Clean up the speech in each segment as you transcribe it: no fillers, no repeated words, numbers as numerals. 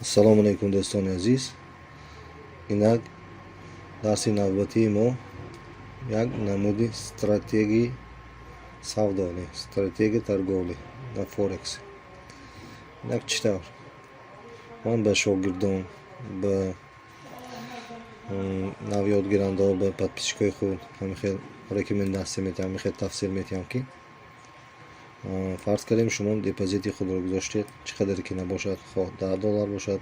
Ассалому алайкум, дӯстони азиз. Инак, дарси навбатии мо як намуди стратегии савдо, стратегия торговли на форекс. Инак, чӣ тавр ман ба шогирдон, ба навёдгирандаҳо, ба подписчикои худ ҳамин хел рекомендация метиҳам, ҳамин хел тавсия метиҳам, ки фарз кардем, шумо депозити худро гузоштед, чӣ қадаре ки набошад, хоҳ 10 доллар бошад,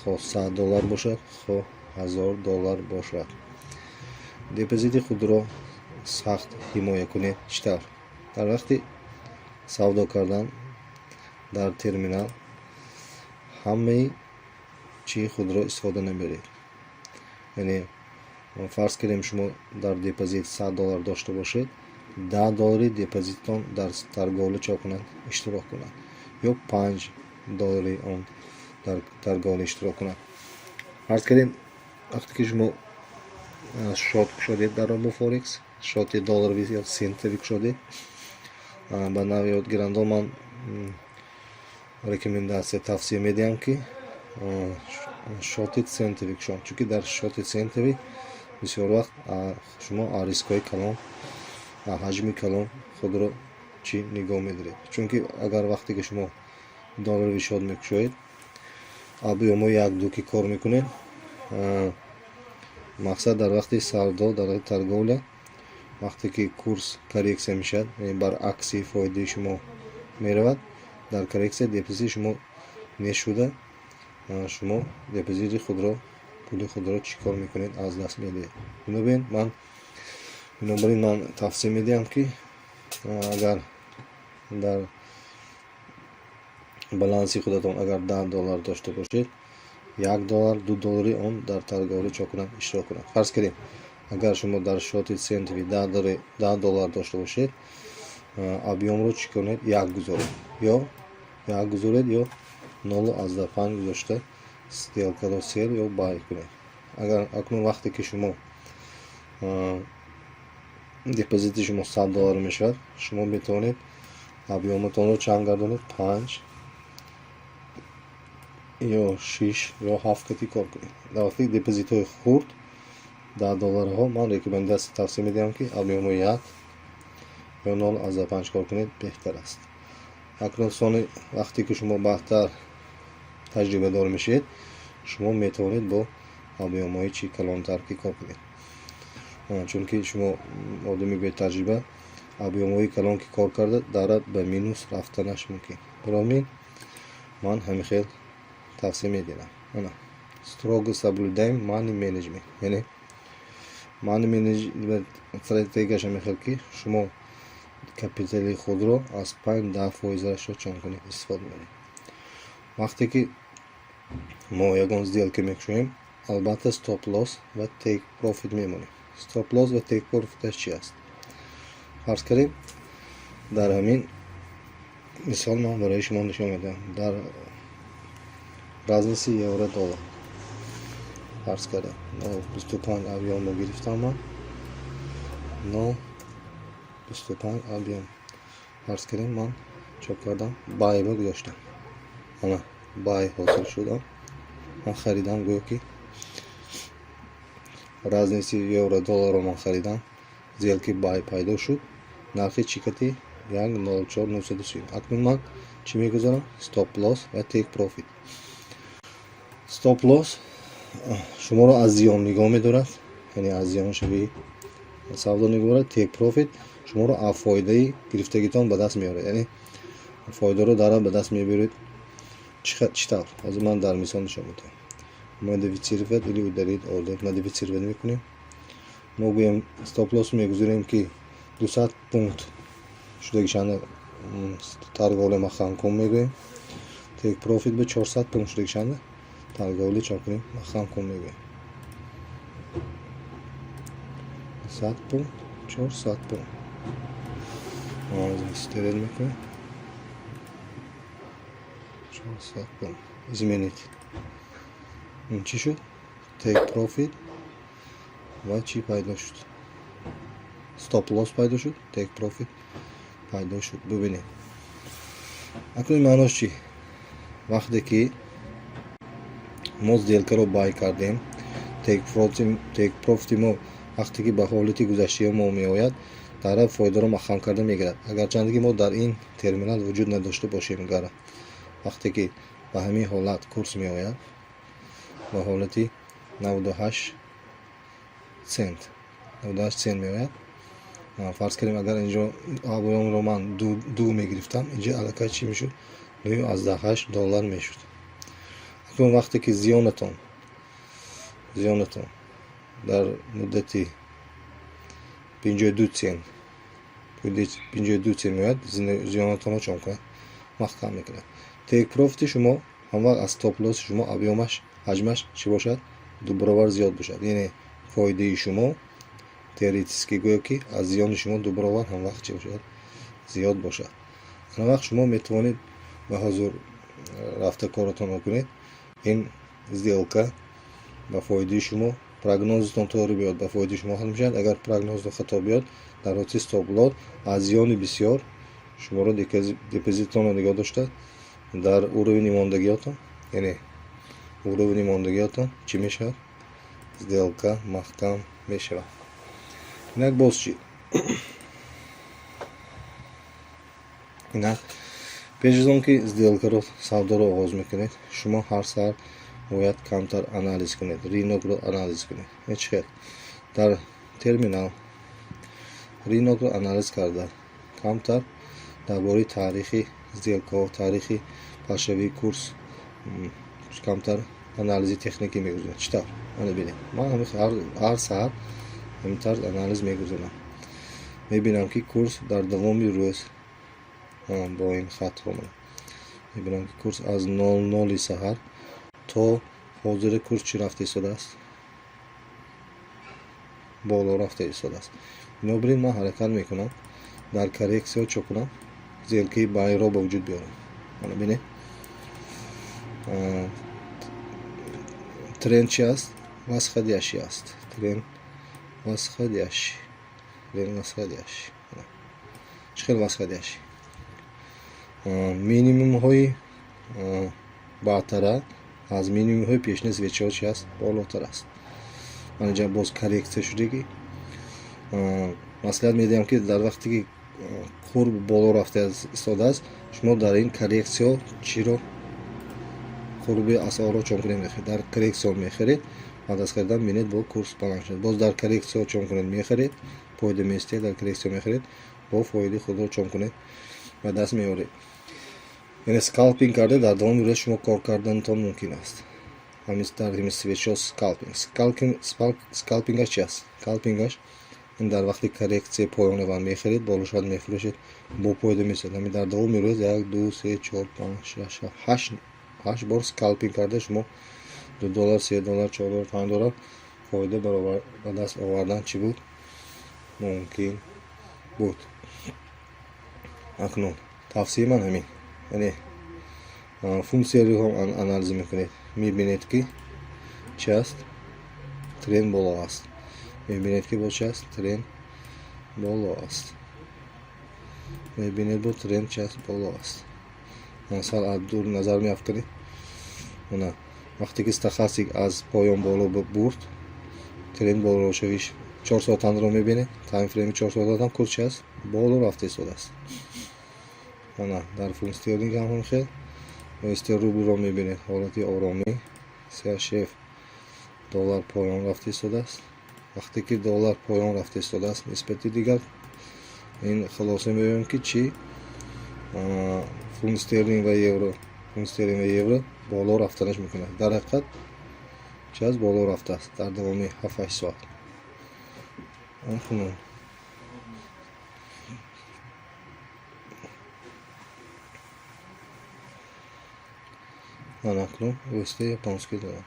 хоҳ 100 доллар бошад, хоҳ 1000 доллар бошад, депозити худро сахт ҳимоя кунед. Чӣ тавр? Дар вақти савдо кардан дар терминал ҳамаи чии худро истифода набаред. Яъне, фарз кардем, шумо дар депозит 100 доллар дошта бошед, 10 доллари депозитон дар торговля чо кунад, иштирок кунад, ё 5 доллари он дар торговля иштирок кунад. Фарз кардем, вақте ки шумо счёт кушодед дар РобоФорекс, счёти долларовӣ ё центовӣ кушодед, ба навёдгирандо ман рекомендация, тавсия медиҳам, ки счёти центовӣ кушанд, чунки дар счёти центовӣ бисёр вақт шумо рискҳои калон, ҳаҷми калон худро чӣ нигоҳ медоред. Чунки агар вақте ки шумо долларовый счёт мекушоед, объёмҳои як ду ки кор мекунед, мақсад, дар вақти савдо, дар вақти торговля, вақте ки курс коррекция мешавад, баръакси фоидаи шумо меравад, дар коррекция депозити шумо нест шуда, шумо депозити худро, пули худро чӣ кор мекунед? Аз даст медиҳед. Бинобар ин ман тавсия медиҳам, ки агар дар баланси худатон агар 10 доллар дошта бошед, 1 доллар, 2 доллари он дар торговля чо кунад, иштирок кунад. Фарз кардем, агар шумо дар счёти центовый 10 доллар дошта бошед, объёмро чӣ кунед? Як гузоред, ё як гузоред, ё 0,5 гузошта, сделкаро sell ё buy кунед. Агар акнун вақте ки шумо депозити шумо 100 доллар мешавад, шумо метавонед объёматонро чанд гардонед? Панҷ ё шиш ё ҳафт кати кор кунед. Дар вақти депозитҳои хурд, 10 долларҳо, ман рекомендация, тавсия медиҳам, ки объёмҳои як ё 0,5 кор кунед, беҳтар аст. Акнун сони вақте ки шумо баъдтар таҷрибадор мешавед, шумо метавонед бо объёмҳои чи калонтар ки кор кунед, чунки шумо одами бетаҷриба объёмҳои калон ки кор карда, дара ба минус рафтанаш мумкин. Барои ман ҳамин хел тавсия медиҳам. Ана, строго соблюдаем money management, яъне money management стратегияш ҳамин хел, ки шумо капитали худро аз 5-10 фоизашро чон кунед, истифода баред. Вақте ки мо ягон сделка мекушоем, албатта, stop loss ва take profit мемонем. Stop loss ва take profitаш чи аст? Фарз кардем, дар ҳамин мисол ман барои шумо нишон медиҳам. Дар разница евро доллар, фарз кардем, 25 объёмро гирифтам ман, 0,25 объём. Фарз кардем, ман чоп кардам, buy ба гузоштам. Ана, buy ҳосил шудам, ман харидам. Гӯё ки разница евро долларро ман харидам, сделки buy пайдо шуд. Нархи чӣ кати? 1,04930. Акнун ман чӣ мегузорам? Stop loss ва take profit. Stop loss шуморо аз зиён нигоҳ медорад, яъне аз зиёншавии савдо нигоҳ дорад. Take profit шуморо аз фоидаи гирифтагитон ба даст меорад, яъне фоидаро дара ба даст мебаред. Чӣ тавр? Ҳозир ман дар мисол нишон медиҳам. Модифицировать или удалить ордер. Модифицировать мекунем. Мо гӯем, stop loss мегузорем, ки 200 пункт шудагишанда торговля маҳкам кун мегӯем. Take profit ба 400 пункт шудагишанда торговля чон кунем, маҳкам кун мегӯем. 100 пункт, 400 пункт стереть мекунем. 400 пункт, изменить. Чӣ шуд? Take profit ва чӣ пайдо шуд? Stop loss пайдо шуд, take profit пайдо шуд. Бибинед, акнун маънош чӣ? Вақте ки Мо сделкаро buy кардем, take profit мо вақте ки ба ҳолати гузаштаи мо меояд, дар фоидаро маҳкам карда мегирад, агарчанде ки мо дар ин терминал вуҷуд надошта бошем. Гара вақте ки ба ҳамин ҳолат курс меояд, ба ҳолати 98 цент, 98 цент меояд. Фарз кардем, агар инҷо объёмро ман ду мегирифтам, инҷа аллакай чӣ мешуд? 9,8 доллар мешуд. Акнун вақте ки зиёнатон дар муддати 52 цент, 52 цент меояд, зиёнатонро чон кунад? Маҳкам мекунад. Take profit и шумо ҳамвақт аз stop loss шумо объёмаш, ҳаҷмаш чӣ бошад? Ду баробар зиёд бошад. Яъне фоидаи шумо теоретически гӯё ки аз зиёни шумо ду баробар ҳамвақт чӣ бошад? Зиёд бошад. Ана вақт шумо метавонед ба ҳозир рафта коротонро кунед. Ин сделка ба фоидаи шумо, прогнозатон тоғри биёд, ба фоидаи шумо ҳал мешавад. Агар прогнозатон хато биёд, дар ҳолати stop loss аз зиёни бисёр шуморо депозитонро нигоҳ дошта, дар уровени мондагиётон, яъне уровени мондагиётон чӣ мешавад? Сделка маҳкам мешавад. Инак, боз чӣ? Инак, пеш аз он ки сделкаро, савдоро оғоз мекунед, шумо ҳар саҳар бояд камтар анализ кунед, рынокро анализ кунед. Чӣ хел? Дар терминал рынокро анализ карда, камтар дар бораи таърихи сделкаҳо, таърихи пасшавии курс камтар анализи техникӣ мегузорам. Чӣ тавр? Мана бинед, ман ҳар саҳар ҳамин тарз анализ мегузорам. Мебинам, ки курс дар давоми рӯз бо ин хатҳо мебинам, ки курс аз 00-и саҳар то ҳозира курс чӣ рафта истодааст? Боло рафта истодааст. Бинобар ин ман ҳаракат мекунам дар коррексия чо кунам? Сделкаи buy ро ба вуҷуд биёрам. Мана бинед, тренд чи аст? Восходящий аст. Тренд восходящий, тренд восходящий. Чӣ хел восходящий? Минимумҳои баъдтара аз минимумҳои пешини свечаҳо чи аст? Болотар аст. Ман инҷа боз коррексия шудагӣ. Маслиҳат медиҳам, ки дар вақте ки қурб боло рафта истодааст, шумо дар ин коррексияҳо чиро, қурби асъорро чон кунед? Мехаред. Дар коррексияҳо мехаред, баъд аз харидан бинед, бо курс баланд шуд. Боз дар коррексияҳо чон кунед? Мехаред, фоида местед. Дар коррексия мехаред, бо фоидаи худро чон кунед? Ба даст меоред. Яъне скалпинг карда, дар давоми рӯз шумо кор карданатон мумкин аст. Ҳамин дар ҳамин свечҳо скалпинг. Скалпингаш чи аст? Скалпингаш ин дар вақти коррексия поён раванд мехаред, боло шавад мефурӯшед, бо фоида месед. Ҳамин дар давоми рӯз як, ду, се, чор, панҷ, шаш, ҳафт, ҳашт, ҳашт бор скалпинг карда, шумо 2 доллар, 3 доллар, 4 доллар, 5 доллар фоида баробар ба даст овардан чӣ буд? Мумкин буд. Акнун тавсияи ман ҳамин. Яъне функсияро анализ мекунед, мебинед, ки чи аст? Тренд боло аст. Мебинед, ки бо чи аст? Тренд боло аст. Мебинед, бо тренд чи аст? Боло аст. Сал аз дур назар меафканед. Мана, вақте ки стохастик аз поён боло бурд, тренд болошавиш 4 соатанро мебинед. Таймфрейми 4 соатан курс чи аст? Боло рафта истодааст. Мана, дар фунт стерлинг ҳам ҳамин хел. Оҳиста рублро мебинед, ҳолати оромӣ. CHF доллар поён рафта истодааст. Вақте ки доллар поён рафта истодааст нисбати дигар, ин хулоса меоем, ки чӣ? Фунт стерлинг ва евро, фунт стерлинг ва евро боло рафтанаш мумкин аст. Дар ҳақиқат чи аст? Боло рафтааст дар давоми 7-8 соат. Акнун акнун оҳиста японский доллар.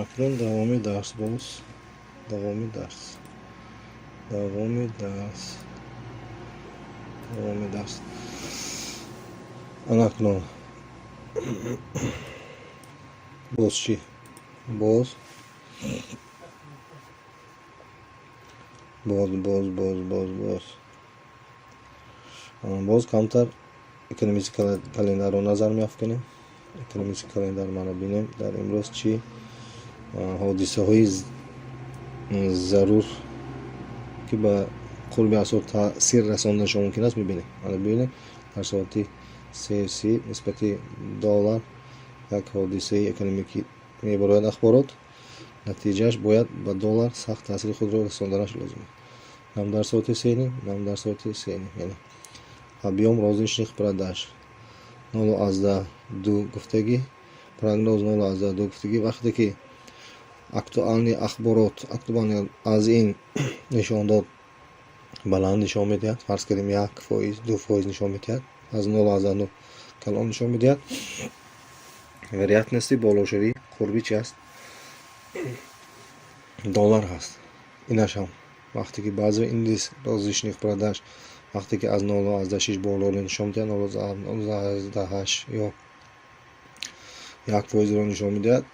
Акнун давоми дарс, боз давоми дарс, давоми дарс, давоми дарс. Анакнун боз чӣ? Боз, боз, боз, боз, боз, боз, боз камтар экономический календарро назар меафканем. Экономический календар мана бинем, дар имрӯз чӣ ҳодисаҳои зарур, ки ба қурби асъор таъсир расонданашон мумкин аст, мебинем. Мана бибинем, дар соати 3:30 нисбати доллар як ҳодисаи экономикӣ мебарояд, ахборот. Натиҷааш бояд ба доллар сахт таъсири худро расонданаш лозим аст. Нам дар соати 3:30, нам дар соати 3:30, яъне объем розничных продаж 0,2 гуфтагӣ, прогноз 0,2 гуфтагӣ. Вақте ки актуальный ахборот, актуальный аз ин нишондод баланд нишон медиҳад, фарз кардем, 1%, 2% нишон медиҳад, аз 0,9 калон нишон медиҳад, вероятности болошавии қурби чи аст? Доллар ҳаст. Инаш ҳам вақте ки баъзе индекс розничных продаж вақте ки аз 0,6 болоро нишон медиҳад, 0,8 ё 1%-ро нишон медиҳад,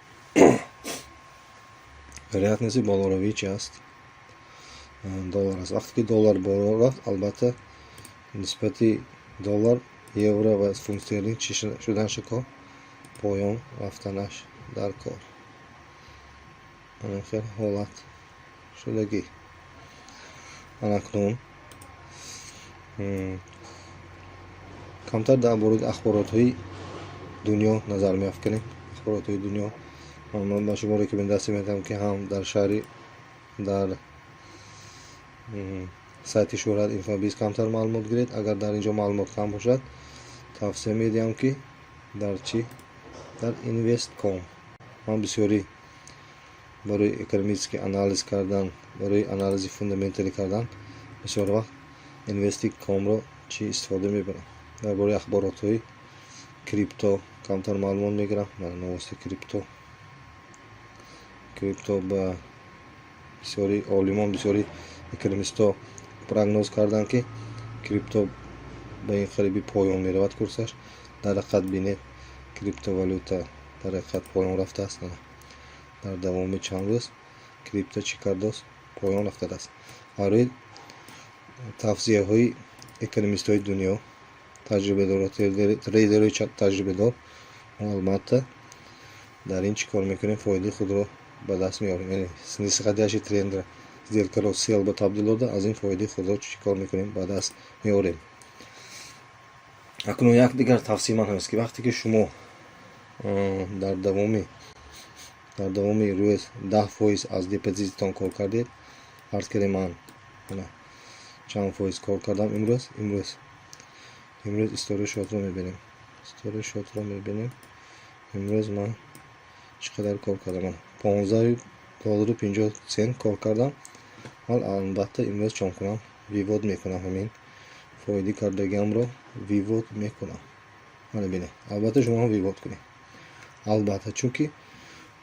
вероятности болоравии чи аст? Доллар аст. Вақте ки доллар боло рафт, албатта, нисбати доллар евро ва фунт стерлинг чӣ шуданаш кор? Поён рафтанаш дар кор. Ана хел ҳолат шудагӣ. Анакнун камтар дар бораи ахборотҳои дунё назар меафканем. Ахборотҳои дунё, ман ба шумо рекомендация медиҳам, ки ҳам дар шаҳри, дар сайти Шӯҳрат Инфобиз камтар маълумот гиред. Агар дар ин ҷо маълумот кам бошад, тавсия медиҳам, ки дар чӣ, дар Инвестком. Ман бисёрӣ барои экономический анализ кардан, барои анализи фундаменталӣ кардан бисёр вақт Инвестикомро чӣ истифода мебарам. Дар бораи ахборотҳои крипто камтар маълумот мегирам. Новости крипто. Крипто ба бисёри олимон, бисёри экономистҳо прогноз карданд, ки крипто ба ин қариби поён меравад курсаш. Дар ҳақиқат, бинед, криптовалюта дар ҳақиқат поён рафтааст. Дар давоми чанд рӯз крипто чӣ кардааст? Поён рафтааст. Барои тавсияҳои экономистҳои дунё, таҷрибадор, трейдерҳои таҷрибадор, мо албатта дар ин чӣ кор мекунем? Фоидаи худро ба даст меорем, яъне нисходящий трендра сделкаро sell ба табдил дода, аз ин фоидаи худро чӣ кор мекунем? Ба даст меорем. Акнун як дигар тавсия ман ҳаст, ки вақте ки шумо дар давоми рӯз 10% аз депозитатон кор кардед, фарз кардем, ман чанд фоиз кор кардам имрӯз. Имрӯз история счётро мебинем, история счётро мебинем. Имрӯз ман чӣ қадар кор кардам? 15 доллару 50 цент кор кардам. Ман албатта имрӯз чон кунам? Вывод мекунам, ҳамин фоидаи кардагиамро вывод мекунам. Мана бинед, албатта, шумо ҳам вывод кунед, албатта, чунки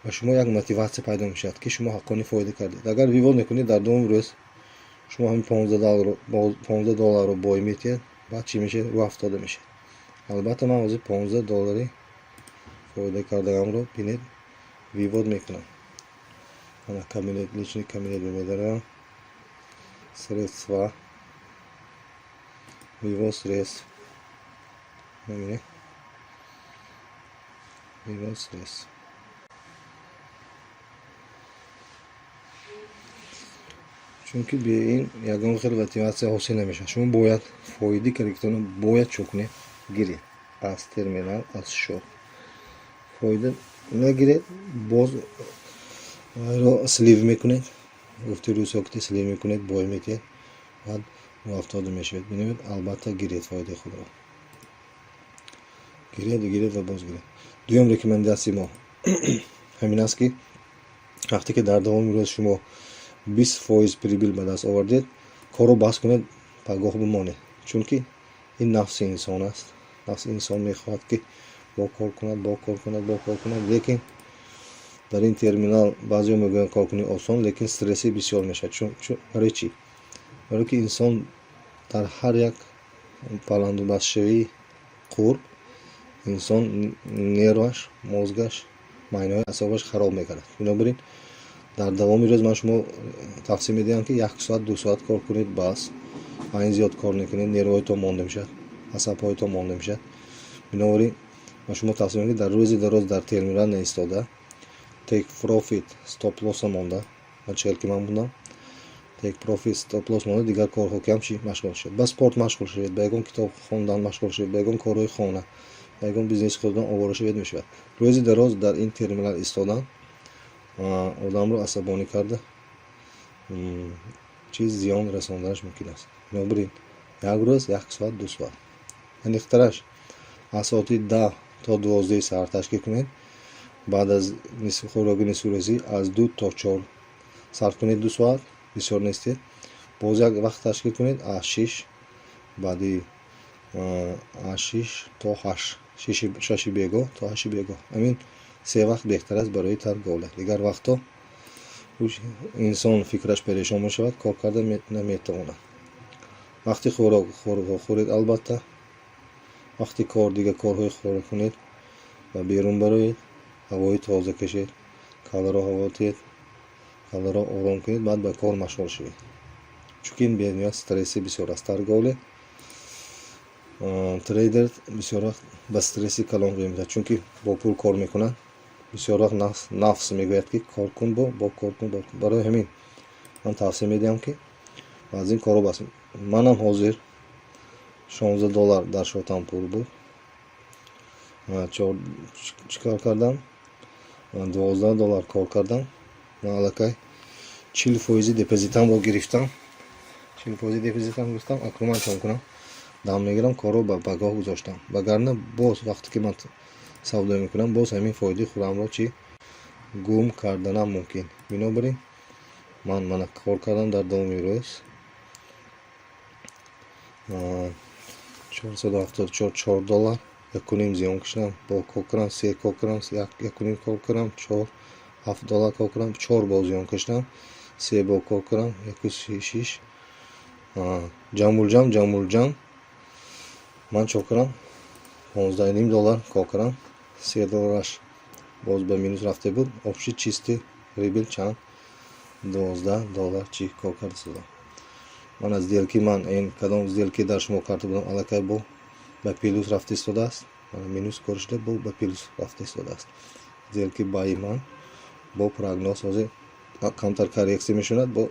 ба шумо як мотиватсия пайдо мешавад, ки шумо ҳаққони фоида кардед. Агар вывод мекунед, дар давоми рӯз шумо ҳамин 15 долларро бой метиҳед, баъд чӣ мешавад? Рӯ афтода мешавад. Албатта, ман ҳозир 15 доллари фоида кардаамро, бинед, вывод мекунам. Ана кабинет, личный кабинет мемедарам, средства, вывод средств, мебинед, вывод средств. Чунки бе ин ягон хел мотиватсия ҳосил намешавад. Шумо бояд фоидаи кредитонро бояд чӯ кунед? Гиред аз терминал, аз счёт. Фоида нагиред, боз слив мекунед, гуфти рӯсо ки слив мекунед, бой метиҳед, баъд рӯафтода мешавед. Бинед, албатта, гиред фоидаи худро, гиред, гиред ва боз гиред. Дуюм рекомендатсияи мо ҳамин аст, ки вақте ки дар давоми рӯз шумо 20% прибыль ба даст овардед, корро бас кунед, пагоҳ бимонед, чунки ин нафси инсон аст. Нафси инсон мехоҳад, ки бо кор кунад, бо кор кунад, бо кор кунад. Лекин дар ин терминал баъзеҳо мегӯянд, кор кунӣ осон, лекин стресси бисёр мешавад. Барои чӣ? Барое ки инсон дар ҳар як баландубастшавии қурб инсон нерваш, мозгаш Майнаҳои асобаш хароб мекард. Бинобар ин дар давоми рӯз ман шумо тавсия медиҳам, ки як соат, 2 соат кор кунед, бас, ин зиёд кор накунед. Нервҳоятон монда мешавад, асабҳоятон монда мешавад. Бинобар ин ба шумо тавсия медиҳам, ки дар рӯзи дароз дар терминал наистода, take profit, stop loss монда, ман чӣ ки ман будам, take profit, stop loss монда, дигар корҳо кам чи машғул шавед, ба спорт машғул шавед, ба ягон китоб хондан машғул шавед, ба ягон корҳои хона, ба ягон бизнеси худатон овора шавед, мешавад. Рӯзи дароз дар ин терминал истодан одамро асабонӣ карда, чиз зиён расонданаш мумкин аст. Бинобар ин як рӯз як соат, 2 соат, аниқтараш аз соати 10 то 12-и саҳар ташкил кунед. Баъд аз хӯроки нисфирӯзӣ аз 2 то 4 сарф кунед, 2 соат бисёр нестед. Боз як вақт ташкил кунед аз 6, баъди аз 6 то 8, 6-и бегоҳ то 8-и бегоҳ. Ҳамин се вақт беҳтар аст барои торговля. Дигар вақтҳо инсон фикраш перешон мешавад, кор карда наметавонад. Вақти хӯрок хӯрокҳо хӯред, албатта, вақти кор дигар корҳои хӯрок кунед ва берун бароед, ҳавои тоза кашед, калларо ҳаво диҳед, калларо ором кунед, баъд ба кор машғул шавед, чунки ин бениҳоят стресси бисёр аст. Торговля, трейдер бисёр вақт ба стресси калон рӯй медиҳад, чунки бо пул кор мекунад. Бисёр вақт нафс мегӯяд, ки кор кун, бо кор кун. Барои ҳамин ман тавсия медиҳам, ки аз ин корҳо бас. Манам ҳозир 16 доллар дар шотам пул буд. Чӣ кор кардам? 12 доллар кор кардам. Ман аллакай 40 фоизи депозитамро гирифтам, 40 фоизи депозитам гирифтам. Акнун ман чон кунам? Дам мегирам, корро ба пагоҳ гузоштам. Вагарна боз вақте ки ман савдо мекунам, боз ҳамин фоидаи худамро чӣ гум карданам мумкин. Бинобар ин ман мана кор кардам дар давоми рӯз 474, 4 доллар, 1,5 зиён кашидам. Бо кор кардам, се кор кардам, 1,5 кор кардам, чор, 7 доллар кор кардам, чор бор зиён кашидам, се бор кор кардам, 1,36. Ҷамъулҷамъ ман чо кардам? 15,5 доллар кор кардам, 3 доллараш боз ба минус рафта буд. Общий чистый прибыль чанд? 12 доллар чӣ кор карда истодам ман. Аз сделки ман ин кадом сделки дар шумо карда будам, аллакай бо ба плюс рафта истодааст. Минус кор шуда, бо ба плюс рафта истодааст. Сделки баи ман бо прогноз ҳозир камтар коррекция мешавад, бо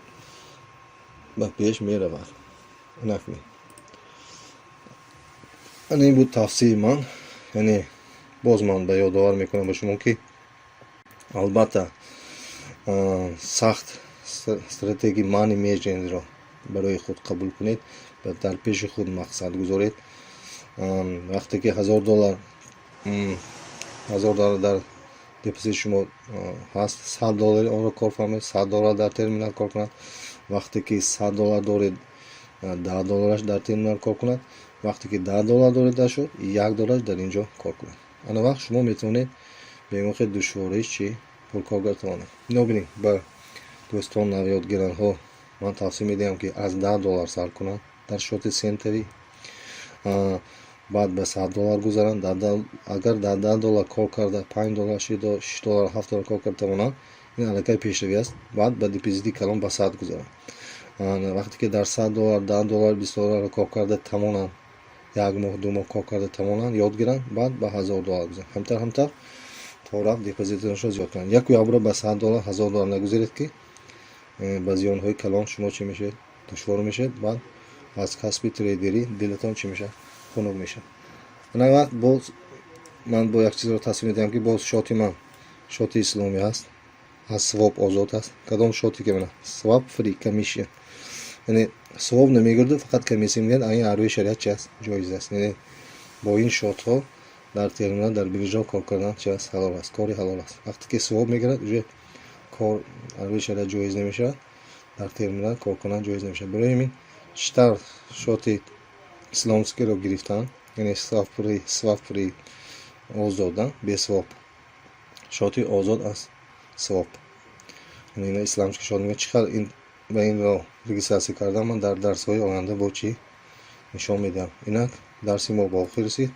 ба пеш меравад. Накунед. Ана ин буд тавсияи ман. Яъне боз ман ба ёдовар мекунам ба шумо, ки албатта сахт стратегии money management ро барои худ қабул кунед ва дар пеши худ мақсад гузоред. Вақте ки 1000 доллар, 1000 доллар дар депозити шумо ҳаст, 100 доллари онро кор фармоед, 100 доллар дар терминал кор кунад. Вақте ки 100 доллар доред, 10 доллараш дар терминал кор кунад. Вақте ки 10 доллар доред дар шуд, 1 доллараш дар ин ҷо кор кунад. Ана вақт шумо метавонед бемохе душвориш чӣ пулкоргар тавонед. Бинобар ба дӯстон, навёдгиранҳо ман тавсия медиҳам, ки аз 10 доллар сар кунанд дар шоти центовый, баъд ба 100 доллар гузаранд. Агар дар 10 доллар кор карда, 5 доллар, 6 доллар, 7 доллар кор карда тавонанд, ин аллакай пешравӣ аст. Баъд ба депозити калон, ба 100 гузаранд. Вақте ки дар 100 доллар, 10 доллар, 20 долларро кор карда тавонанд, як моҳ, 2 моҳ кор карда тавонанд, ёд гиранд, баъд ба 1000 доллар гузаранд. Ҳамтар ҳамтар то рафт депозиташро зиёд кунанд. Яку якбора ба 100 доллар, 1000 доллар нагузаред, ки ба зиёнҳои калон шумо чӣ мешавед, душвор мешавед. Баъд аз касби трейдерӣ дилатон чӣ мешавад? Хунук мешавад. Ана вақт боз ман бо як чизро тасвир медиҳам, ки боз шоти ман шоти исломӣ аст, аз своп озод аст. Кадом шоте ки мана swap free commission, яъне своп намегирду, фақат комиссия мегирад. Ин аз рӯи шариат чи аст? Ҷоиз аст. Яъне бо ин шотҳо дар терминал, дар биржа кор кардан чи аст? Ҳалол аст, кори ҳалол аст. Вақте ки своп мегирад, уже кор аз рӯи шариат ҷоиз намешавад, дар терминал кор кардан ҷоиз намешавад. Барои ҳамин чӣ тавр шоти исломскиро гирифтан, яъне swap free, озода, бе своп, шоти озод аз своп, яъне исламский шот мегӯяд. Чӣ қадр ин ба инро регистрация кардам, ман дар дарсҳои оянда бо чӣ нишон медиҳам. Инак дарси мо ба охир расид.